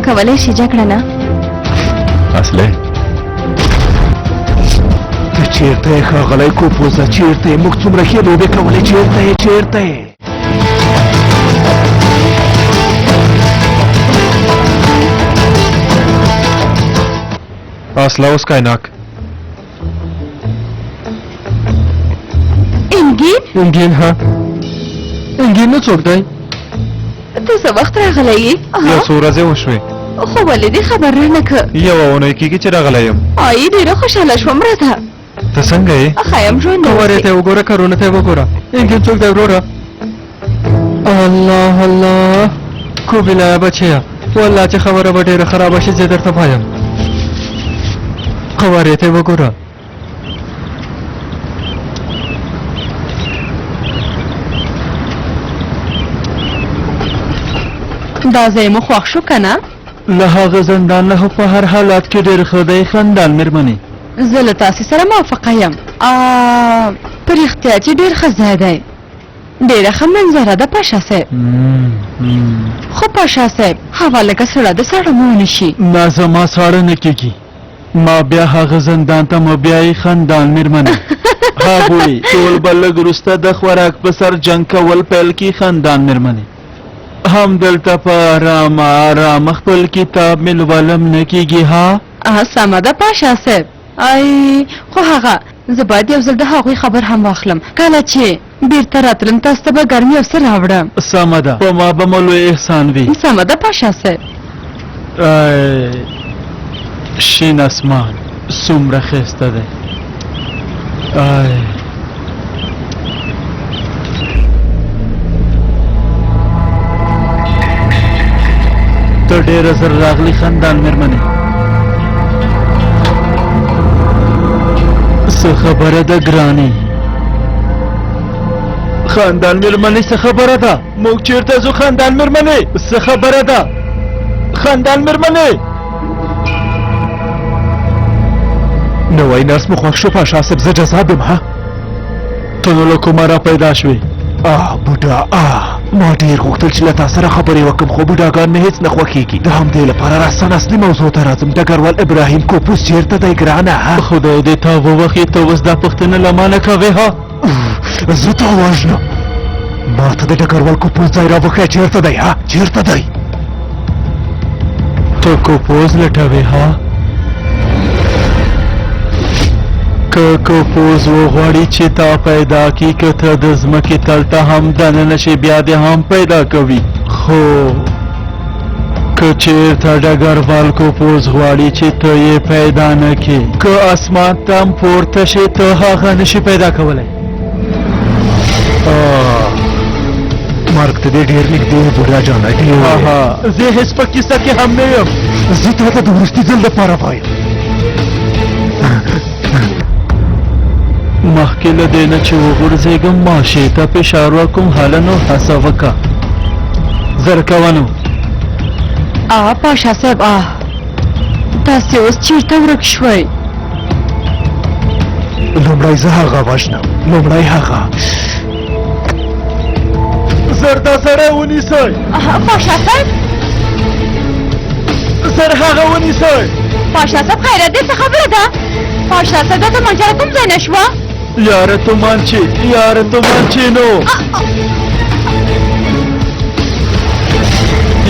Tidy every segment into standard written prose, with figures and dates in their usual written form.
کولی شې جګړه نه؟ اصلي ته چېرته یې ښاغلی کوپوزه؟ چېرته یې؟ موږ څومره ښې لوبې کولې، چېرته یې، چېرته یې؟ اصله اوس کایناک. انګین؟ انګین؟ ها انګین نو څوک دی؟ ته څه وخت راغلی یې؟ یو څو ورځې وشوې. خو ولې دې خبر رانه کړ؟ یوه اونۍ کېږي چې راغلی یم. آی ډېره خوشحاله شوم، راځه. ته څنګه یې؟ ښه یم، ژوند قوارې ته یې وګوره، کارونه ته یې وګوره. انګین څوک دی وروره؟ الله الله، کوبیلایا بچیه، والله چې خبره به ډېره خرابه شي، زه درته وایم. قوارې ته یې وګوره. دا ځای مو خوښ شو که نه؟ له هغه زندان نه خو په هر حالت کې ډېر ښه دی خندان مېرمنې. زه له تاسې سره موافقه یم. په رښتیا چې ډېر ښه ځای دی، ډېره ښه منظره ده پاشا صاحب. خو پاشا صاحب، هوا لږه سړه ده، ساړه مو ونه شي. نه، زما ساړه نه کېږي. ما بیا هغه زندان ته مو بیایي خندان مېرمنې. هغوی ټول به لږ وروسته د خوراک په سر جنګ کول پیل کړي خندان مېرمنې. همدلته په ارامه ارامه خپل کتاب مې لولم، نه کېږي ها؟ سمه ده پاشا صاحب. ای خو هغه زه باید یو ځل د هغوی خبر هم واخلم. کله چې بیرته راتلم تاسو ته به ګرم یو څه راوړم. سمه ده، په ما به مو لوی احسان وي. سمه ده پاشا صاحب. ای شین اسمان څومره ښایسته دی. ای ته ډېره زر راغلي خندان مېرمنې. څه خبره ده ګرانې؟ خاندان مېرمنې څه خبره ده؟ موږ چېرته ځو خاندان مېرمنې؟ څه خبره ده خاندان مېرمنې؟ نوی نرس مو خوښ شو پاشا صاحب؟ زه جذاب یم ها؟ ته نو له کومه را پیدا شوې؟ آه بوډا، آه ما ډېر غوښتل چې له تا سره خبرې وکړم، خو بوډاګان مې هېڅ نه خوښېږي. د همدې لپاره راسن اصلي موضوع ته راځم. ډګروال ابراهیم کوپوس چېرته دی ګرانه؟ ها خدای دې تا ووهي، ته اوس دا پوښتنه له ما نه کوې ها؟ زه تا وژنم. ما ته د ډګروال کوپوس ځای راوښیه، چېرته دی ها، چېرته دی؟ ته کوپوز لټوې ها؟ که کوپوز وغواړي چې تا پیدا کړي، که ته د ځمکې تل ته هم دننه شې بیا دې هم پیدا کوي. خو که چېرته ډګروال کوپوز غواړي چې ته یې پیدا نه کړې، که اسمان ته هم پورته شې ته هغه نشې پیدا کولی. مرګ ته دې ډېر نږدې بوډا جانه، ډېر. زه هېڅ په کیسه کې هم نه یم. زه تا ته د وروستي ځل لپاره وایم. مخکې له دې نه چې وغورځېږم ماشې ته فشار ورکوم. هله نو هڅه وکړه، زر کوه نو. پاشا صاحب، تاسې اوس چېرته ورک شوئ؟ لومړی زه هغه وژنم، لومړی هغه. زر دا سړی ونیسئ. پاشا صاحب، زر هغه ونیسئ. پاشا صاحب خیرات دی، څه خبره ده؟ پاشا صاحب دا تمانچه له کوم ځای نه شوه؟ یاره تومانچې، یاره تومانچې نو،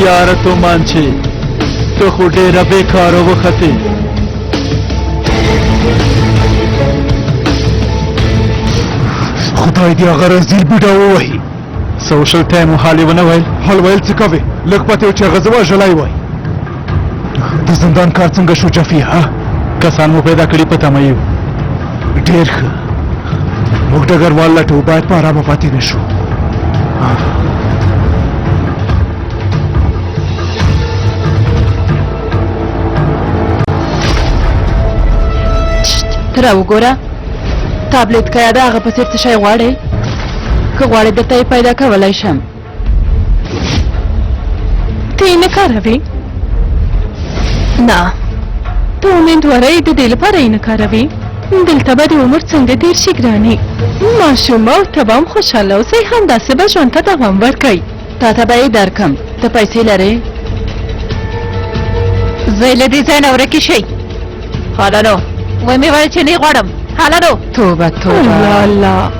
یاره تومانچې ته خو ډېره بېکاره وختې. خدای دې هغه رزیل بوډا ووهي. څه وشول ټایم حال یې ونه ویل؟ حال ویل څه کوې، لږ پاتې و چې هغه زه وژلی وای. د زندان کار څنګه شو جفي؟ ها کسان مو پیدا کړي، په تمه یو. ډېر ښه، موږ ډګروال لټوو، باید په ارامه پاتې نه شو. ته راوګوره، تابلیت که یا د هغه په څېر څه شی غواړې؟ که غواړې درته یې پیدا کولی شم. ته یې نه کاروې؟ نه، ته امیندواره یې، د دې لپاره یې نه کاروې. دلته به د عمر څنګه تېر شي ګرانې؟ ماشومه او ته به هم خوشحاله اوسئ، همداسې به ژوند ته دوام ورکوي. تا ته به یې درکم. ته پیسې لرې؟ زه له دې ځای نه ورکې شئ. خالانو ومې ویل چې نه غواړم. خالانو توبه توبه. الله الله.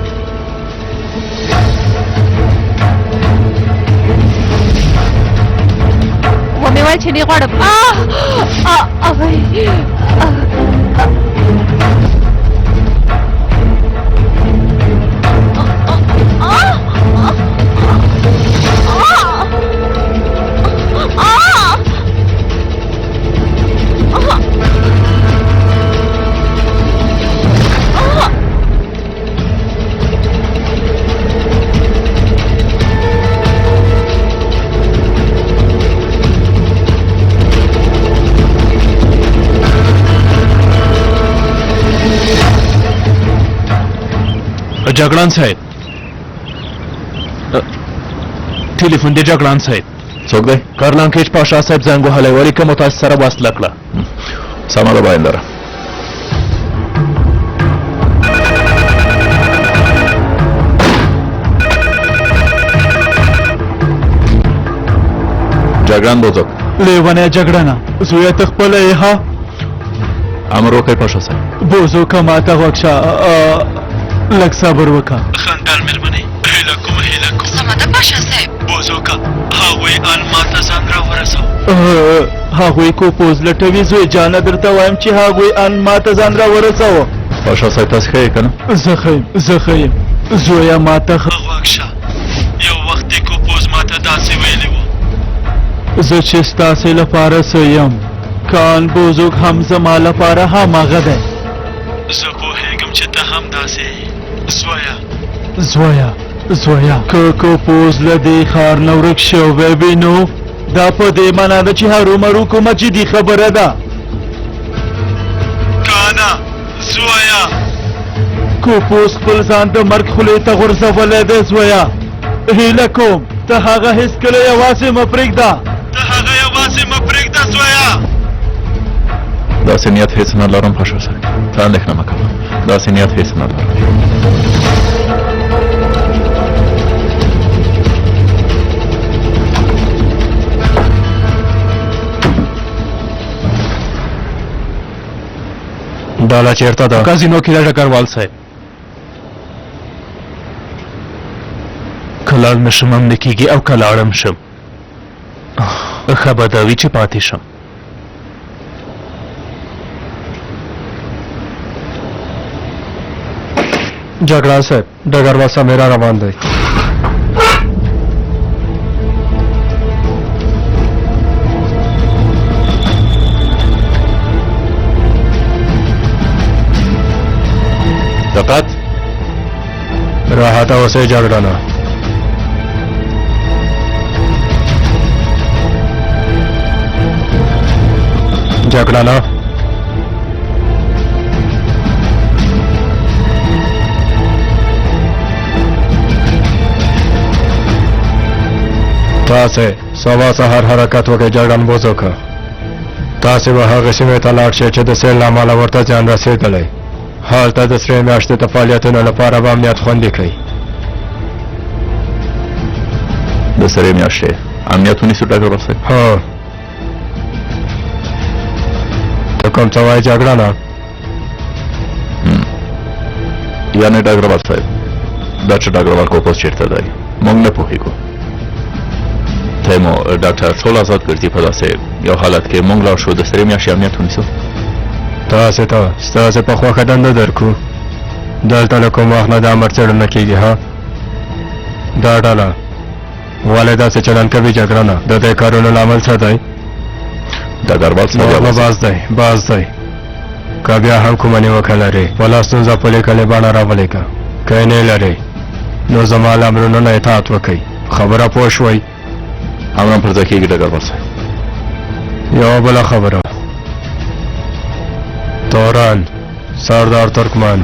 ومې ویل چې نه غواړم. جګړن صاحب، ټلیفون دی جګړن صاحب. څوک دی؟ کرلانکیچ پاشا صاحب زنګ وهلی، ولیکه مو تاسو سره وصله کړه. سمه ده باندره. جګړن بوزک. لیونی جګړنه زویه ته خپله یې ها. امر وکړئ پاشا صاحب. بوزوکه ماته غوږ شه، لږ صبر وکړه. خندان مېرمنې هیله کوم هیله کوم. سمه ده پاشا صاحب. بوزوکه هغوی ان ماته ځان راورسوه. هغوی کوپوز لټوي زوی جانه، درته وایم چې هغوی ان ماته ځان راورسوه. پاشا صاحب تاسو ښه یې که نه؟ زه ښه یم زه ښه یم زویه، ماته ښه غوږ شه. یو وخت دې کوپوز ماته داسې ویلي وو، زه چې ستاسې لپاره څه یم، کان بوزوک هم زما لپاره هماغه دی. زه پوهېږم چې ته هم داسې یې زویه. زویه زویه، که کوپوز له دې ښار نه ورک شوی وي نو دا په دې معنا ده چې هرومرو کومه جدي خبره ده. کانه زویه، کوپوز خپل ځان د مرګ خولې ته غورځولی دی. زویه هیله کوم ته هغه هېڅکله یوازې مه پرېږده. ته هغه یوازې مه پرېږده زویه. داسې نیت هېڅ نه لرم پاشا صاحب، ته اندېښنه مه کوه، داسې نیت هېڅ نه لرم. ډاله چېرته ده؟ کازینو کې ده ډګروال صاحب. که لاړ نه شم هم نه کېږي او که لاړم شم ښه به دا وي چې پاتې شم. جګړن صاحب، ډګروال سمیرا روان دی. دقت. راحته اوسئ جګړنه. جګړنه تاسې سبا سهار حرکت وکړئ جګړن بوزوکه. تاسې به هغې سیمې ته لاړ شئ چې د سیل له امله ورته زیان رسېدلی. هلته د سرې میاشتې د فعالیتونو لپاره به امنیت خوندي کړئ. د سرې میاشتې امنیت ونیسو ډګروال صاحب؟ ها. ته کوم څه وایې جګړنه؟ یعنې ډګروال صاحب، دا چې ډګروال کوپوز چېرته دی موږ نه پوهېږو. تیمو ډاکټر ټول آزاد ګرځي په داسې یو حالت کې موږ لاړ شو د سرې میاشتې امنیت ونیسو. تاسې ته ستاسې په خوښه دنده درکو. دلته له کوم وخت نه د امر څېړنه کېږي ها؟ دا ډله ولې داسې چلند کوي جګړنه؟ د دې کارونو لامل څه دی؟ ډګروال صاحب باز دی باز دی. که بیا هم کومه نیوکه لرې خپله ستونزه په لیکلې بڼه راولیکه، که یې نه لرې نو زما له امرونو نه اطاعت وکړئ. خبره پوه شوئ؟ امرم پر ځای کېږي ډګروال صاحب. یوه بله خبره، تورن سردار ترکمن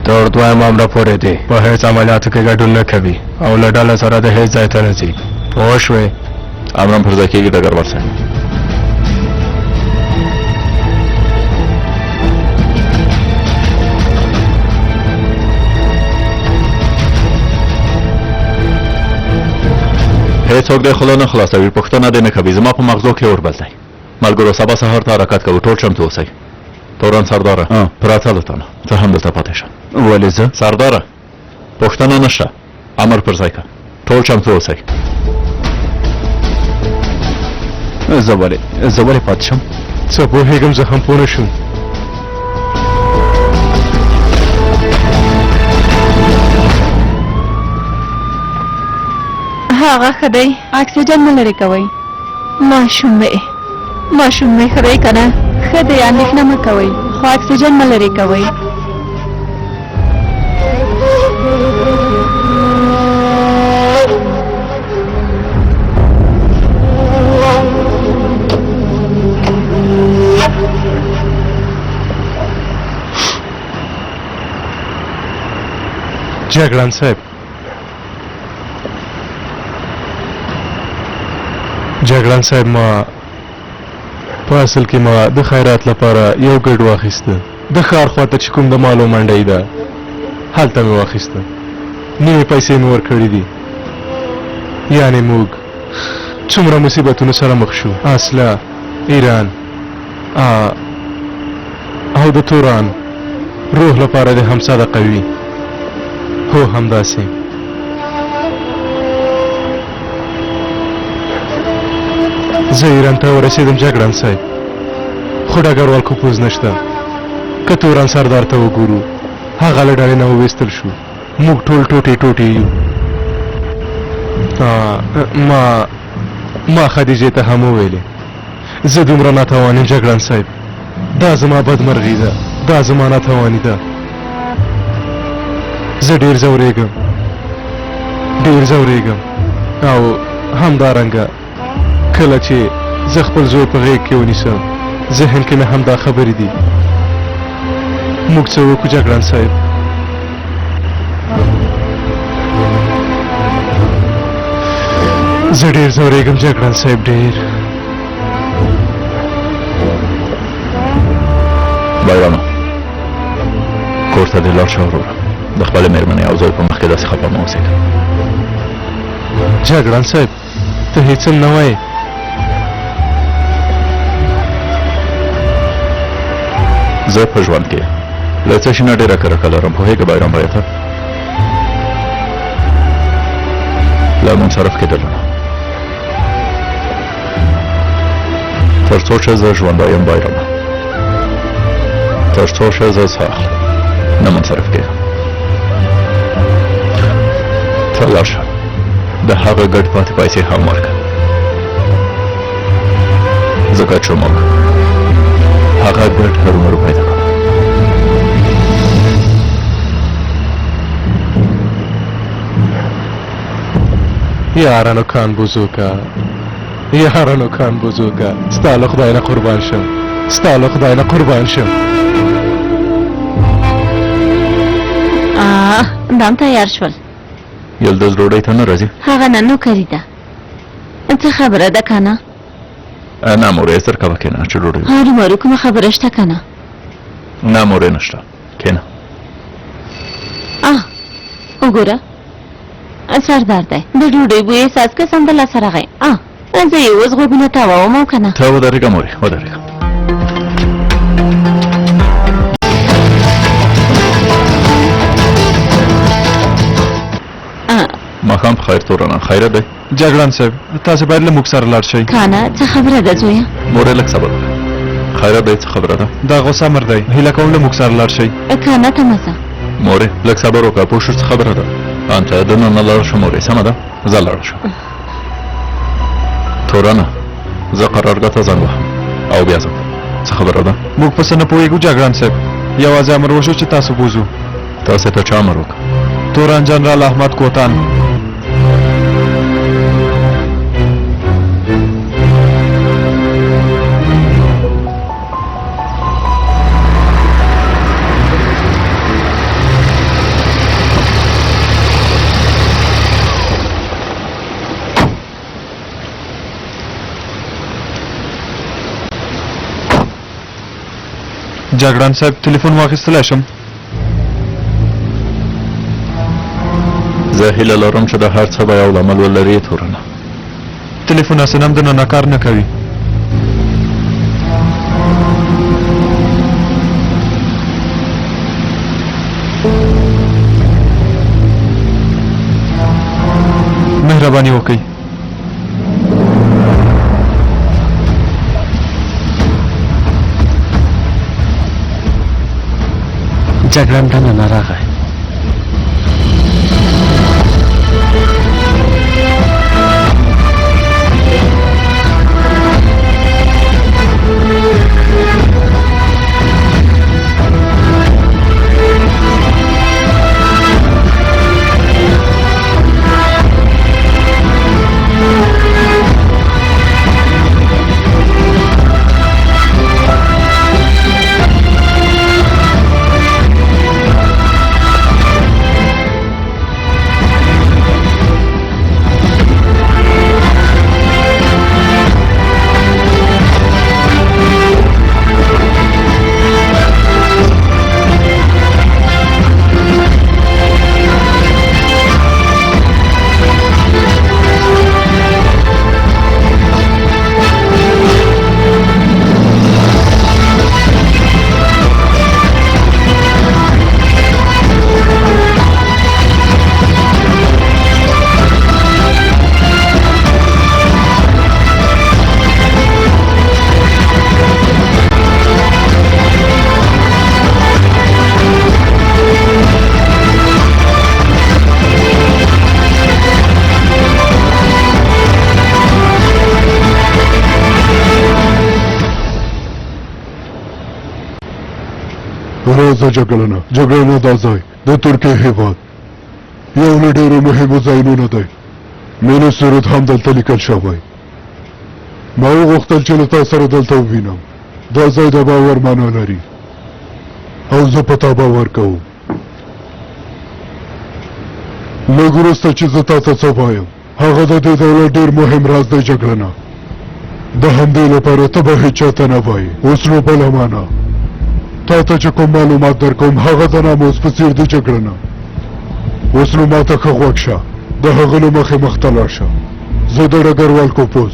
تر دویم امره پورې دی په هېڅ عملیاتو کې ګډون نه کوي او له ډله سره د هېڅ ځای ته نه ځي. پوه شوې؟ امرم پر ځای کېږي ډګروال صاحب. هېڅوک دی خوله نه خلاصوي، پوښتنه دې نه کوي، زما په مغزو کې اور بل دی. ملګرو سبا سهار ته حرکت کوو، ټول چمتو اوسئ. تورن سرداره، پرته له تانه ته هم دلته پاتې شه. ولې زه؟ سرداره، پوښتنه نشته، امر پر ځای که. ټول چمتو اوسئ. زه ولې، زه ولې پاتې شم؟ څه پوهېږم، زه هم پوه نه شوم. هغه ښه دی. اکسیجن مه لرې کوئ. ماشوم مې، ماشوم مې ښه دی که نه؟ ښه دی، اندېښنه مه کوئ، خو اکسیجن مه لرې کوئ. جګړن صاحب، جګړن صاحب، ما په اصل کې ما د خیرات لپاره یو ګډ واخیسته. د ښار خواته چې کوم د مالو منډۍ ده، هلته مې واخیسته. نیمې پیسې مې ورکړې دي. یعنې موږ څومره مصیبتونو سره مخ شو. اصله ایران او د توران روح لپاره دې هم صدقه وي. هو همداسې. زه ایران ته ورسېدم جګړن صاحب، خو ډګروال کوپوز نشته. که توران سردار ته وګورو، هغه له ډلې نه وویستل شو. موږ ټول ټوټې ټوټې یو. ما خدیجې ته هم وویلې، زه دومره ناتوان یم جګړن صاحب. دا زما بدمرغي ده، دا زما ناتواني ده. زه ډېر ځورېږم، ډېر ځورېږم. او همدارنګه کله چې زه خپل زوی په غېږ کې ونیسم، ذهن کې مې همدا خبرې دي. موږ څه وکړو جګړن صاحب؟ زه ډېر ځورېږم جګړن صاحب، ډېر. بایرامه، کور ته دې لاړ شه وروره. د خپلې مېرمنې او زوی په مخ کې داسې خفه مه اوسېږه. جګړن صاحب، ته هېڅ هم نه وایې. زه په ژوند کې له څه شي نه ډېره کرکه لرم، پوهېږې بایرام بایه ته؟ له منصرف کېدلو نه. تر څو چې زه ژوندی یم بایرامه، تر څو چې زه ساه اخلم نه منصرف کېږم. ته لاړ شه، د هغه ګډ پاتې پیسې هم ورکړه، ځکه چې موږ هغه ګډ هرومرو پیدا کړو. یارانو کان بزرگا، یارانو کان بزرگا، ستا له خدای نه قربان شم، ستا له خدای نه قربان شم. دام تیار شول. یلدز ډوډۍ ته نه راځي؟ هغه نه نوکري ده. څه خبره ده که نه؟ نه مورې، زر کوه کښېنه چې ډوډۍ وخورو. هرومرو کومه خبره شته که نه؟ نه مورې، نشته، کښېنه. وګوره سردار دی، د ډوډۍ بوی احساس که سمدلاسه راغی. زه یې اوس غوږونه تاووم او که نه؟ ته ودرېږه مورې، ودرېږه. ماښام په خیر تورنه، خیرت دی؟ جګړن صاحب، تاسې باید له موږ سره لاړ شئ. کانه، څه خبره ده زویه؟ مورې لږ صبر وکړه. خیرت دی، څه خبره ده؟ دا غوسه امر دی، هیله کوم له موږ سره لاړ شئ. کانه ته مه ځه. مورې لږ صبر وکړه، پوه شو څه خبره ده. انته دننه لاړ شه مورې، سمه ده، زه لاړ شم. تورنه، زه قرارګاه ته زنګ وهم او بیا ځم. څه خبره ده؟ موږ په څه نه پوهېږو جګړن صاحب، یوازې امر وشو چې تاسو بوځو. تاسې ته چا امر وکړ؟ تورن جنرال احمد کوتان. جګړن صاحب، تلیفون واخیستلی شم؟ زه هیله لرم چې د هر څه به یو لامل ولري تورنه. تلیفون هسې هم دننه کار نه کوي. مهرباني وکړئ. جګړن دننه راغی. راځه جګړنه، جګړنه دا ځای د ترکیې هیواد یو له ډېرو مهمو ځایونو دی. مینو سرود هم دلته لیکل شوی. ما وغوښتل چې له تا سره دلته ووینم. دا ځای د باور معنا لري او زه په تا باور کوم. لږ وروسته چې زه تا ته څه وایم، هغه د دې دولت ډېر مهم راز دی جګړنه. د همدې لپاره ته به هیچا ته نه وایې. اوس نو بله معنا، تا ته چې کوم معلومات درکوم هغه د ناموس په څېر دي جګړنه. اوس نو ما ته ښه غوږ شه، د هغه له مخې مخته لاړ شه. زه د ډګروال کوپوز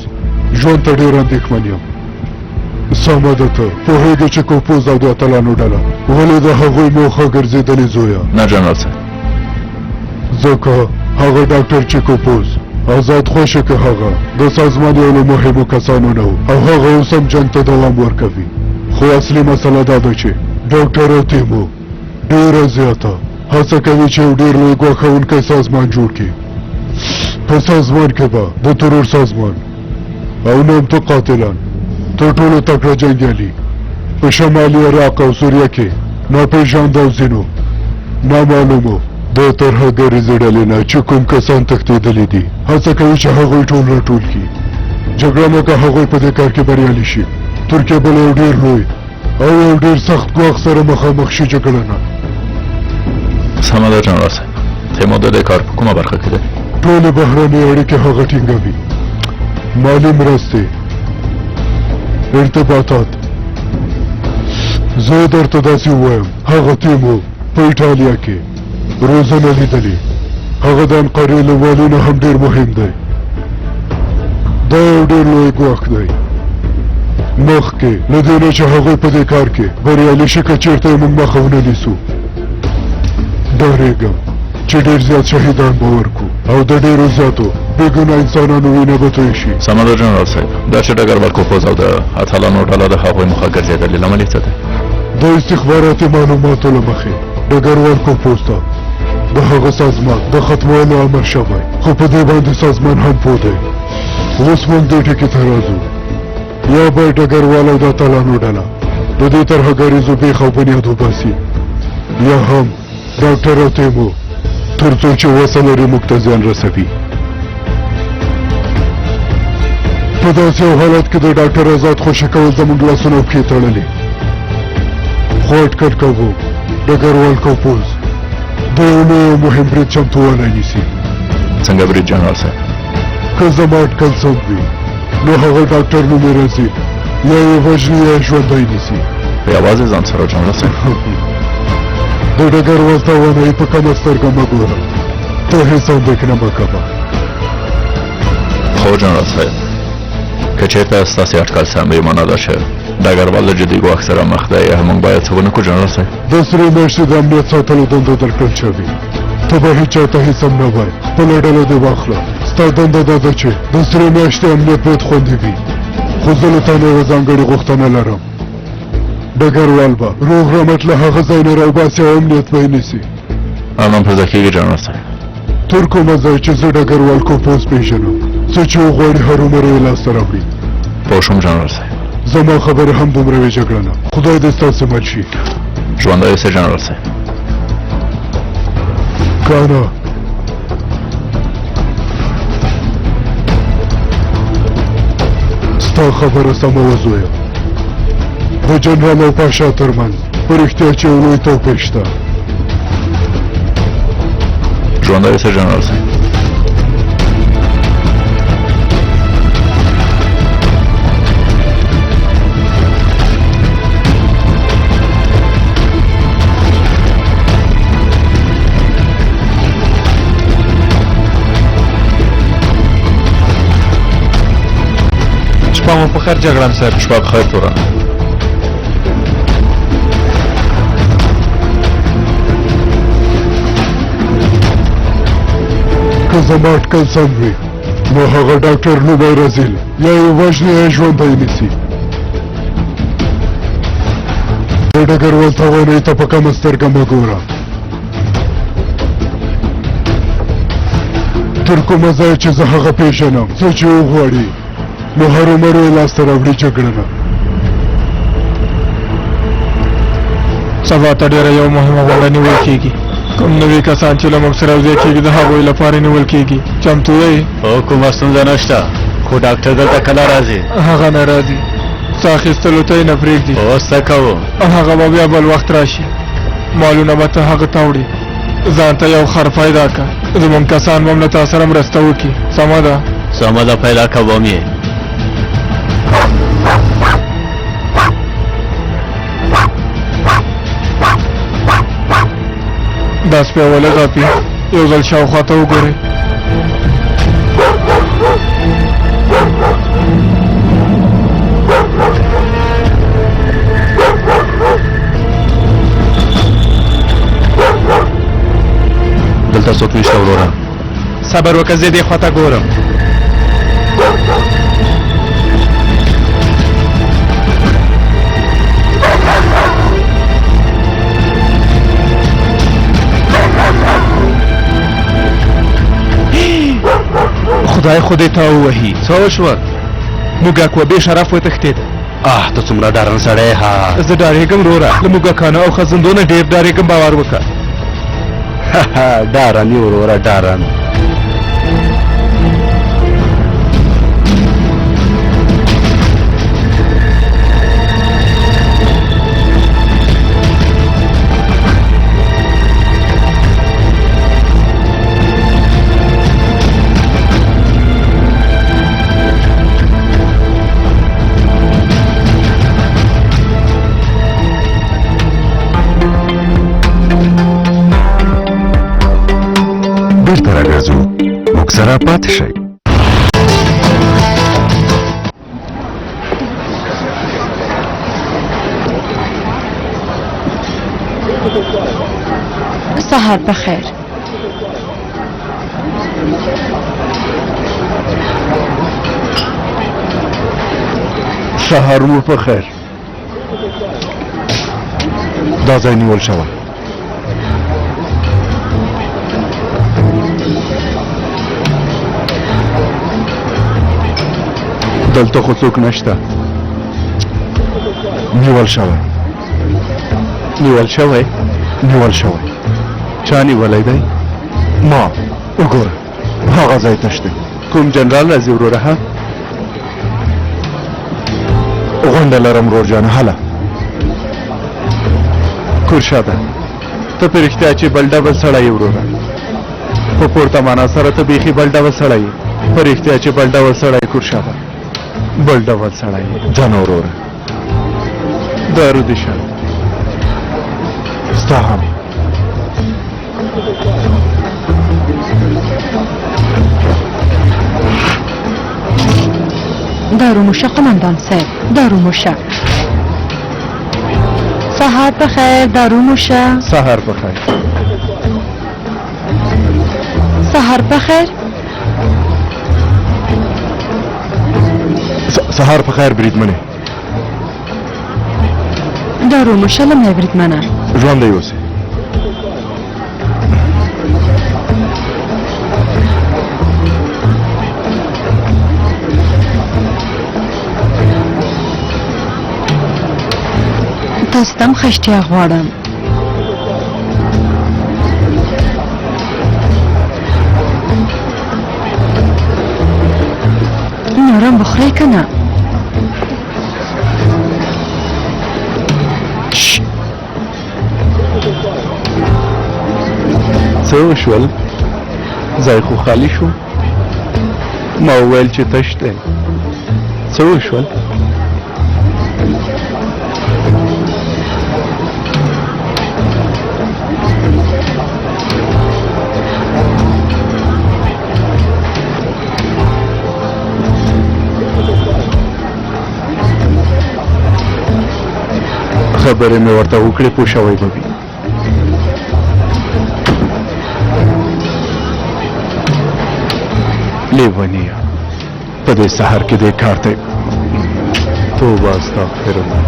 ژوند ته ډېر اندېښمن یم. سمه ده، ته پوهېږې چې کوپوز او د اتلانو ډله ولې د هغوی موخه ګرځېدلې زویه؟ نه جنرال صاحب. ځکه هغه ډاکټر چې کوپوز ازاد خوشې که هغه د سازمان یو له مهمو کسانو نه و او هغه اوس هم جنګ ته دوام ورکوي. خو اصلي مسله دا ده چې ډاکټر او تیمو ډېره زیاته هڅه کوي چې یو ډېر لوی ګواښوونکی سازمان جوړ کړي. په سازمان کې به د ترور سازمان او نامتو قاتلان تر ټولو تکړه جنګیالي په شمالي عراق او سوریه کې ناپېژانده او ځینو نامعلومو د ترهګریزې ډلې نه چې کوم کسان تښتېدلي دي هڅه کوي چې هغوی ټول راټول کړي. جګړه نه که هغوی په دې کار کې بریالي شي، ترکیه به له یو ډېر لوی او یو ډېر سخت ګواښ سره مخامخ شي جګړه نه. سمه ده جنرال صاحب. تیمور د دې کار په کومه برخه کې دی؟ ټولې بهرنۍ اړیکې هغه ټینګوي، مالي مرستې، ارتباطات. زه درته داسې ووایم، هغه تیمور په ایټالیا کې روزنه لیدلې. هغه د انقرې له والي نه هم ډېر مهم دی. دا یو ډېر لوی ګواښ دی. مخکې له دې نه چې هغوی په دې کار کې بریالي شي، که چېرته یې موږ مخه ونه نیسو، ډارېږم چې ډېر زیات شهیدان به ورکو او د ډېرو زیاتو بېګناه انسانانو وینه به توی شي. سمه ده جنرال صاحب. دا چې ډګروال کوپوز او د اتلانو ډله د هغوی موخه ګرځېدلې، لامل یې څه دی؟ د استخباراتي معلوماتو له مخې ډګروال کوپوز ته د هغه سازمان د ختمولو امر شوی، خو په دې باندې سازمان هم پوه دی. اوس موږ دې ټکي ته راځو، یا باید ډګروال او د اتلانو ډله د دې ترهګریزو بېخ او بنیاد وباسي، یا هم ډاکټر او تیمور تر څو چې وسه لري موږ ته زیان رسوي. په داسې یو حالت کې د ډاکټر ازاد خوشې کول زموږ لاسونه او پښې تړلې. خو اټکل کوو ډګروال کوپوز د یو لوی او مهم برید چمتووالی نیسي. څنګه برید جنرال صاحب؟ که زما اټکل سم وي نو هغه ډاکټر نومې راځي، یا یې وژني یا یې ژوندی نیسي. په یوازې ځان سره جنرال صاحب؟ د ډګروال توانایي په کمه سترګه مه ګوره، ته هېڅ اندېښنه مه کوه. خو جنرال صاحب، که چېرته ستاسې اټکل سم وي، معنا دا چې ډګروال له جدي ګواښ سره مخ دی، موږ باید څه ونه کړو جنرال صاحب؟ د سرې میاشتې د امنیت ساتلو دنده درکړل شوې، ته به هیچا ته هېڅ هم نه وایې. خپله ډله دې واخله، ستا دنده دا ده چې د سرې میاشتې امنیت باید خوندي وي. خو زه له تا نه یوه ځانګړې غوښتنه لرم. ډګروال به روغ رمټ له هغه ځای نه راوباسي او امنیت به یې نیسي. ارمان پر ځای کېږي جنرال صاحب. تر کومه ځای چې زه ډګروال کوپوز پېژنم، څه چې وغواړي هرومرو یې لاسته راوړي. پوه شوم جنرال صاحب. زما خبرې هم دومره وې جګړنه. خدای دې ستاسې مل شي. ژوندی اوسې جنرال صاحب. کانا ستا خبره سمه وه زویه. د جنرال او پاشا ترمنځ په رښتیا چې یو لوی توپیر شته. ژوندی اوسې جنرال صاحب. شپه مو په خیر جګړن صاحب. شپه په خیر تورن. که زما اټکل سم وي نو هغه ډاکټر نومی رزیل یا یې وژني یا یې ژوندی نیسي. د ډګروال توانایي ته په کمه سترګه مه ګوره. تر کومه ځایه چې زه هغه پېژنم، څه چې وغواړي نو هرومرو یې لاسته راوړي جګړنه. سبا ته ډېره یو مهمه غونډه نیول کېږي. کوم نوي کسان چې له موږ سره یوځای کېږي د هغوی لپاره نیول کېږي. چمتو یئ؟ هو، کومه ستونزه نشته، خو ډاکټر دلته کله راځي؟ هغه نه راځي، څه اخیستلو ته یې نه پرېږدي. اوس څه کوو؟ هغه به بیا بل وخت راشي. مالونه به ته هغه ته وړې. ځان ته یو خر پیدا که، زموږ کسان به هم له تا سره مرسته وکړي. سمه ده؟ سمه ده، پیدا کوم یې. دا سپی ولې غاپي؟ یو ځل شاوخوا ته وګورئ. دلته څوک نشته وروره. صبر وکړه، زه دې خواته ګورم. خدای خو دې تا ووهي. څه وشول؟ موږک و بې شرف وتښتېد. آه، ته څومره ډارن سړی ها. زه ډارېږم وروره، له موږکانو او خزندو نه ډېر ډارېږم، باور وکړه. ډارن یې وروره، ډارن. بیرته راګرځو، موږ سره پاتې شئ. سهار په خیر. سهار مو په خیر. دا ځای نیول شوی. دلته خو څوک نشته. نیول شوی. نیول شوی؟ نیول شوی. چا نیولی دی؟ ما. وګوره هغه ځای تش دی. کوم جنرال راځي وروره؟ ها، غونډه لرم ورور جانه. هله کورشاده، ته په رښتیا چې بل ډول سړی یې وروره. په پورته معنا سره ته بیخي بل ډول سړی یې. په رښتیا چې بل ډول سړی کورشاده، بل ډول سړی یې. ځنه وروره. دارو دې شه. ستا هم. دارو موشه قومندان صاحب، دارو موشه. سهار په خیر. دارو موشه. سهار په خیر. سهار په خیر. سهار په خیر بریدمنې. دارو مو شه لومړی بریدمنه. ژوندی اوسې. تاسو ته هم ښه اشتها غواړم. نور هم وخورئ که نه؟ څه وشول؟ ځای خو خالي شو. ما وویل چې تش دی. څه وشول؟ خبرې مې ورته وکړې، پوه شوی به وي. لیونیه، په دې سهار کې دې کار ته توبه استغفر الله.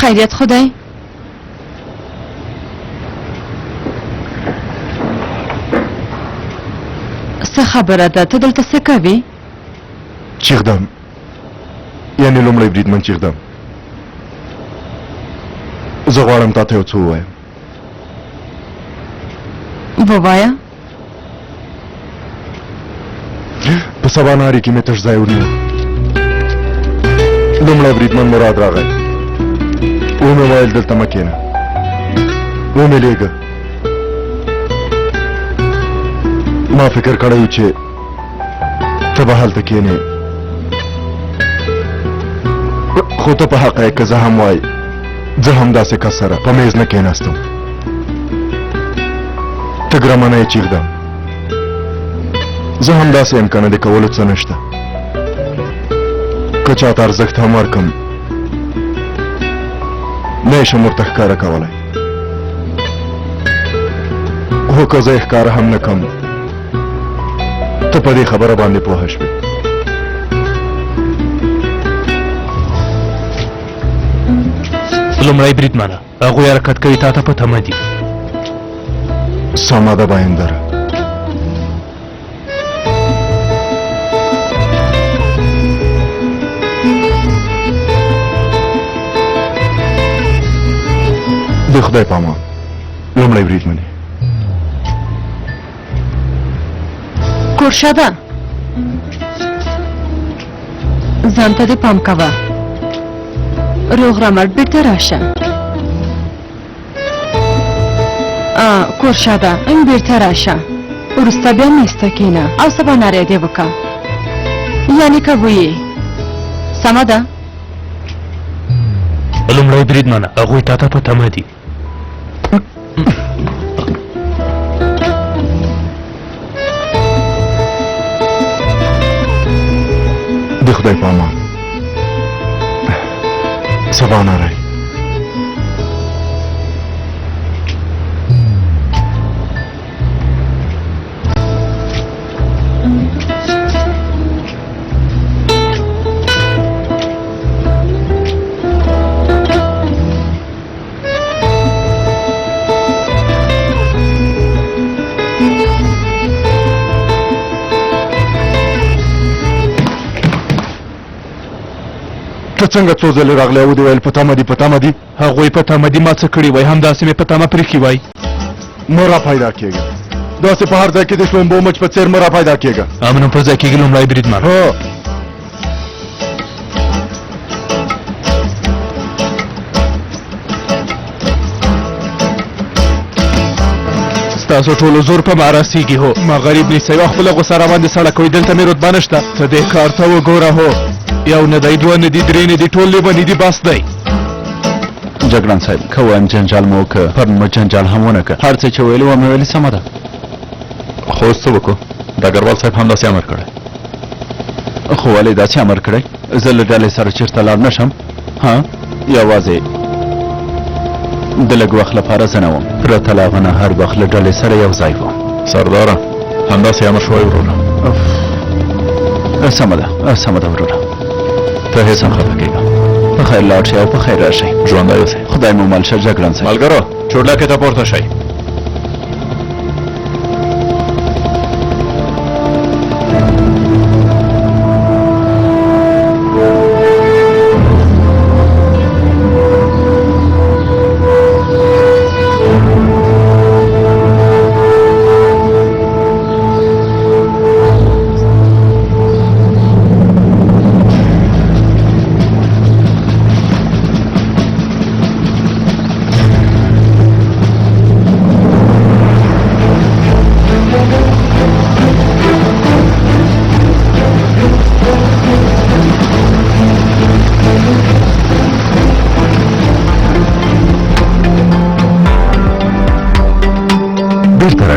خیریت خدای؟ څه خبره ده؟ ته دلته څه کوې؟ چیغدم، یعنې لومړی بریدمن چیغدم، زه غواړم تا ته یو څه ووایم. ووایه. په سبا ناري کې مې تش ځای ونیو. لومړی بریدمن مراد راغی، ومې ویل دلته مه کښېنه، ومې لېږه. ما فکر کړی و چې ته به هلته کښېنې، خو ته په حقه یې. که زه هم وای، زه هم داسې کس سره په میز نه کښېناستم. ته ګرمنه یې چیغدم، زه هم داسې یم، که نه د کولو څه نشته. که چاته ارزښت هم ورکم، نه یې شم ورته ښکاره کولی. خو که زه یې ښکاره هم نه کم، ته په دې خبره باندې پوهه شوې. لومړی بریدمنه، هغوی حرکت کوي، تا ته په تمه دي. سمه ده بایندره. د خدای په امان لومړی بریدمنې. کورشاده، ځان ته دې پام کوه. روغ رمټ بیرته راشه. کورشاده، بیرته راشه. وروسته بیا میز ته کښېنه او سبا ناری دې وکړه، یعنې کوو یې. سمه ده؟ لومړی بریدمنه، هغوی تا ته په تمه دي. د خدای په امان، سبا ناری. ته څنګه څو ځلې راغلی او دې ویل په تمه دي، په تمه دي؟ هغوی په تمه دي، ما څه کړي وای؟ همداسې مې په تمه پرېښي وای. مه را پیدا کېږه داسې په هر ځای کې د شلومبو مچ په څېر، مه را پیدا کېږه. امن پر ځای کېږي لومړی بریدمن. هو. ستاسو ټولو زور په ما رسېږي. هو، ما غریب نیسئ او خپله غوسه را باندې سړه کوئ. دلته مې رتبه نشته. ته دې کار ته وګوره. هو، یو نه دی، دوه نه دي، درې نه دي، ټول لیوني دي. بس دی. جګړن صاحب، که وایم جنجال مو وکړ، پرون مو جنجال هم ونه کړ. هر څه چې ویلي ومې ویلي، سمه ده. خو اوس څه وکړو؟ ډګروال صاحب همداسې امر کړی. خو ولې داسې امر کړی؟ زه له ډلې سره چېرته لاړ نه شم؟ ها، یوازې د لږ وخت لپاره زه نه وم، پرته له هغه نه هر وخت له ډلې سره یو ځای وم. سرداره، همداسې امر شوی وروره. سمه ده، سمه ده وروره، ته هېڅ هم خفه کېږه. په خیر لاړ شئ او په خیر راشئ. ژوندی اوسئ. خدای مو مل شه جګړن صاحب. ملګرو، چورلکې ته پورته شئ. بیرته را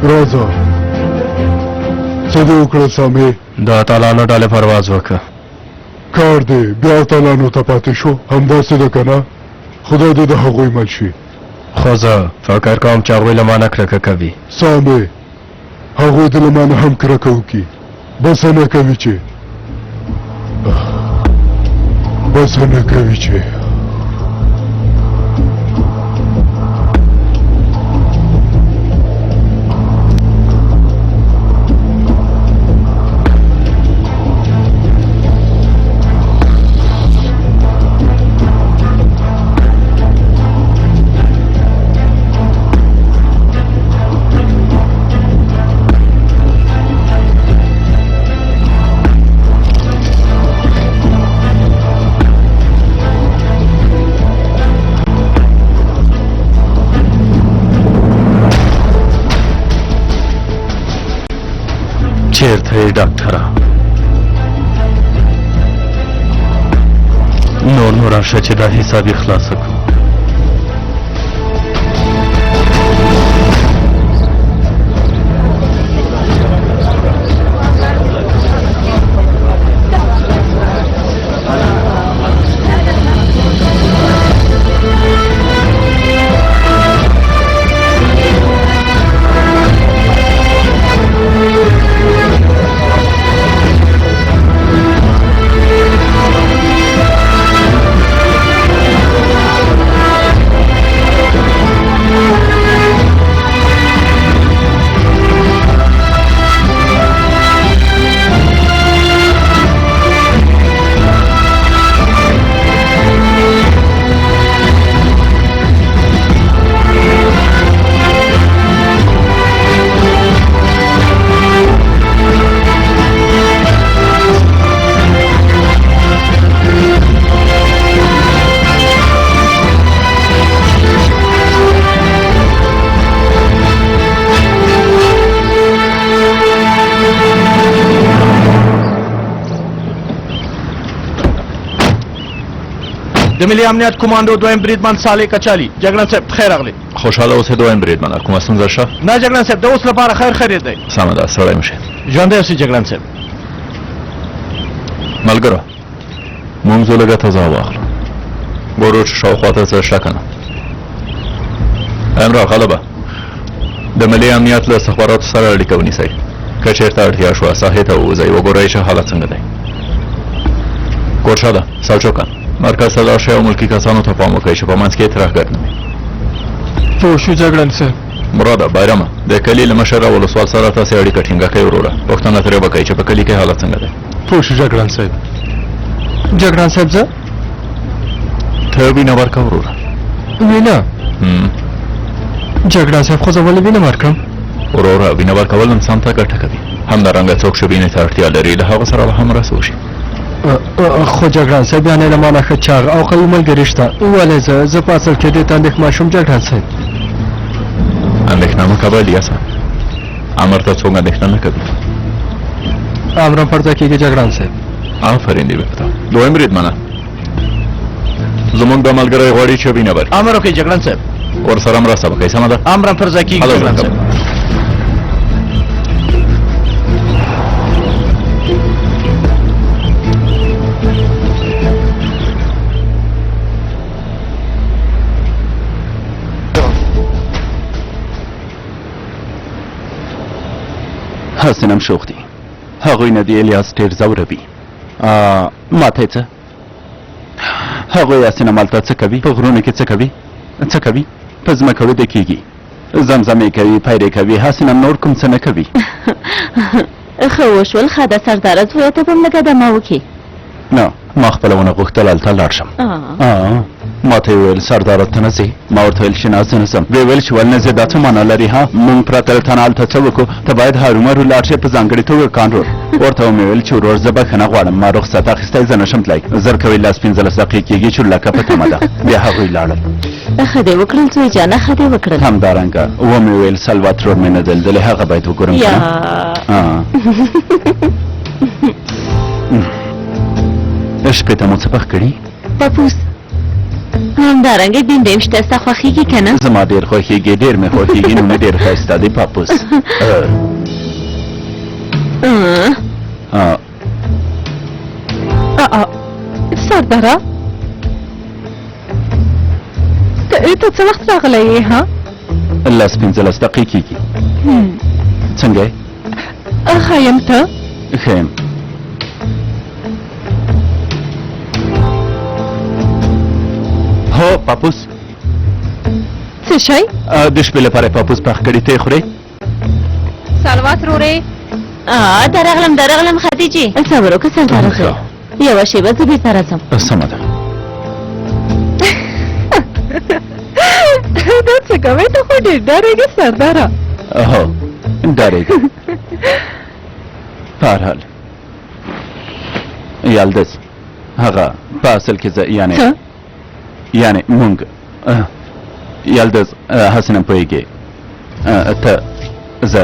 راځه، څه دې وکړل سامې؟ د اتلانو ډلې پرواز وکړه. کار دې بیا اتلانو ته پاتې شو، همداسې ده که نه؟ خدای دې د هغوی مل شي. خو زه فکر کوم چې هغوی له ما نه کرکه کوي. سامې، هغوی دې له ما نه هم کرکه وکړي، بسنه کوي چې بسنه کوي چې چیرته یې ډاکټره؟ نور نو راشه چې دا حساب یې خلاصه کړو. د ملي امنیت کوماندو دویم بریدمن صالح کچالي. جګړن صاحب خیر راغلی. خوشحاله اوسې دویم بریدمنه، کومه ستونزه شته؟ نه جګړن صاحب، د اوس لپاره خیر خیر دی. سمه ده، ستړی مه شې. ژوندی اوسې جګړن صاحب. ملګرو، موږ ځو لږه تازه هوا اخلو، ګورو چې شاوخوا ته څه شته که نه. امرا غلبه، د ملي امنیت له استخباراتو سره اړیکه ونیسئ. که چېرته اړتیا شوه ساحې ته ووځئ، وګورئ چې حالت څنګه دی. کورشاده، سلچوکه، مرکز ته لاړ شئ او ملکي کسانو ته پام وکړئ چې په منځ کې یې ترهګر نه وي. پوه شو جګړن صاحب. مراده، بایرامه، د کلي له مشر او ولسوال سره تاسې اړیکه ټینګه کړئ وروره. پوښتنه ترې وکړئ چې په کلي کې حالت څنګه دی. پوه شو جګړن صاحب. جګړن صاحب زه؟ ته وینه ورکړه وروره. وینه؟ جګړن صاحب، خو زه ولې وینه ورکړم؟ وروره، وینه ورکول انسان ته ګټه کوي. همدارنګه څوک چې وینې ته اړتیا لري له هغه سره به هم مرسته وشي. خو جګړن صاحب، یعنې له ما نه ښه چاغ او قوي ملګري شته، ولې زه په اصل کې دې ته اندېښمن شوم جګړن صاحب. اندېښنه مه کوه الیاسه، امر ته څوک اندېښنه نه کوي. امرم پر ځای کېږي جګړن صاحب. آفرین دې وي په تا. دویم بریدمنه، زموږ دا ملګری غواړي چې وینه ورکړي. امر وکړئ جګړن صاحب. ورسره مرسته وکړئ، سمه ده؟ امرم پر ځای کېږي جګړن صاحب. هسې نه هم شوخ دي. هغوی نه دي الیاس ډېر ځوروي. ما ته یې څه؟ هغوی هسې نه مالته څه کوي؟ په غرونو کې څه کوي؟ څه کوي؟ په ځمکه ویده کېږي، زمزمې کوي، پیرې کوي، هسې نه نور کوم څه نه کوي. ښه وشول، ښه ده سرداره زویه، ته به هم لږه دمه وکړې. نه، ما خپله ونه غوښتل هلته لاړ شم. ما ته یې وویل سرداره ته نه ځې؟ ما ورته ویل چې نه، زه نه ځم. ویې ویل چې ولې نه ځې، دا څه معنا لري؟ ها، مونږ پرته له تا نه هلته څه وکړو؟ ته باید هرومرو لاړ شې، په ځانګړې توګه کان ورور. ورته ومې ویل چې ورور زه بښنه غواړم، ما رخصت اخیستی، زه نه شم تلای. زر کوي 10، 15 دقیقې کېږي چې لکه په تمه ده. بیا هغوی لاړل. ښه دې وکړل زوی جانه، ښه دې وکړل. همدارنګه ومې ویل سلوا ترور مې نه دی لیدلی، هغه باید وګورم که نه. شپې ته مو څه پخ کړي؟ پپوس. همدارنګه بینډۍ هم شته، ستا خوښېږي که نه؟ زما ډېر خوښېږي، ډېر مې خوښېږي، نوم یې ډېر ښایسته دی، پاپوس. سرداره، ته څه وخت راغلی یې؟ ها، 10، 15 دقیقې کېږي. څنګه یې؟ ښه یم، ته؟ ښه یم. هو، پاپوس. څه شی؟ د شپې لپاره پاپوس پخ کړي، ته یې خورې؟ سلوات رورې. درغلم، درغلم خدیجې. صبر وکړه سرداره زویه، یوه شېبه، زه بېرته راځم. سمه ده. دا څه کوې؟ ته خو ډېر ډارېږې سرداره. هو، ډارېږم. په هر حال یلدز، هغه په اصل کې زه یعنې څه؟ یعنې مونږ، یلدز، هسې نه پوهېږې، ته، زه،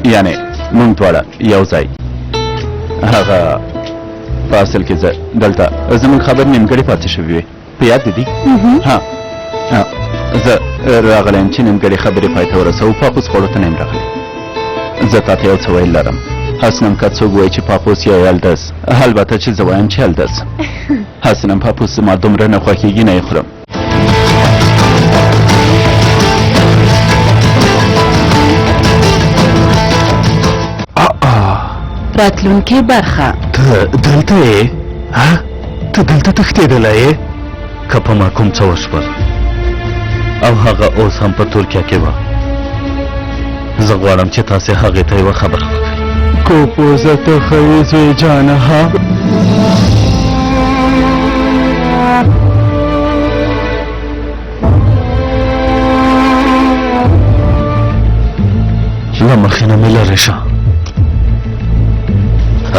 یعنې مونږ دواړه یو ځای. هغه په اصل کې زه دلته، زمونږ خبرې نیمګړې پاتې شوې وې، په یاد دي؟ ها، زه راغلی یم چې نیمګړې خبرې پای ته ورسوو. پاپوس خوړو ته نه یم راغلی. زه تا ته یو څه ویل لرم. هسې نه که څوک وایي چې پاپوس یا یلدز، البته چې زه وایم چې یلدز. هسې نه پاپوس زما دومره نه خوښېږي، نه یې خورم. راتلونکې برخه. ته دلته یې؟ ها، ته دلته تښتېدلی یې؟ که په ما کوم څه وشول او هغه اوس هم په ترکیه کې وه، زه غواړم چې تاسې هغې ته یوه خبره وکړئ. کوپوزه، ته ښه یې زوی جانه؟ ها. له مخې نه مې لرې شه.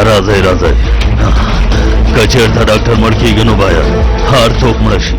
راځئ، راځئ. که چېرته ډاکټر مړ کېږي نو باید هر څوک مړه شي.